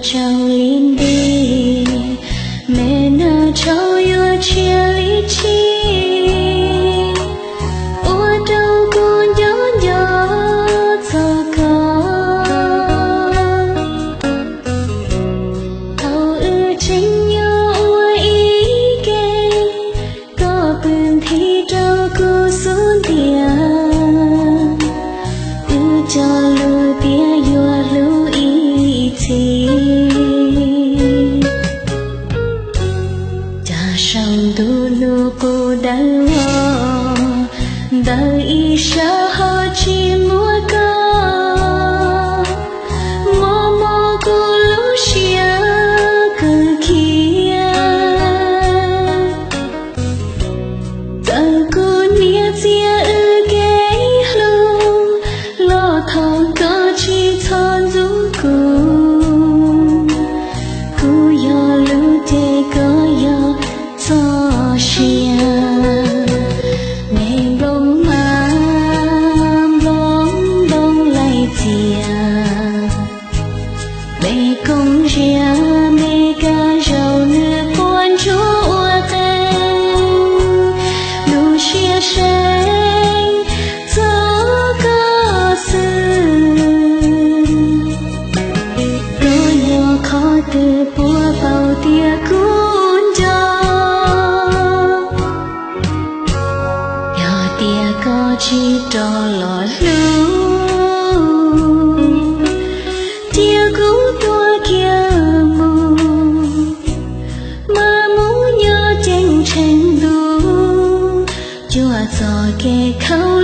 Tsaus li nti, me nag tshauv yuav tshiab li tshiab, ua rau kuv nco nco txog koj. Thaum wb tseem nyob ua ib ke, koj pw nthi rau kuv xub ntiag, wb cog lus tias yuav hlub ib txhis. Cas saum ntuj lub qub dawb vog, ntawm ib sab ho tsis muaj koj, mob mob kuv lub siab kawg kiag. Txawm kuv niam txiag wb kev hlub, los thov koj tsis txhob ntxub kuv. Kuv yog lub ces koj yog txoj sia. Me nplooj mas nplooj nplooj laij txias, me koob ziag me kab zaum nws quaj ntsuag ua qees, lub siab seev txog koj xwb. Koj yog qhov twg puas paub tias kuv nco, yog tias koj tsis rov los hlub, cia kuv tuag kiag mus, mas mus nyob ceeb tsheej ntuj, cuaj txoj kev khaub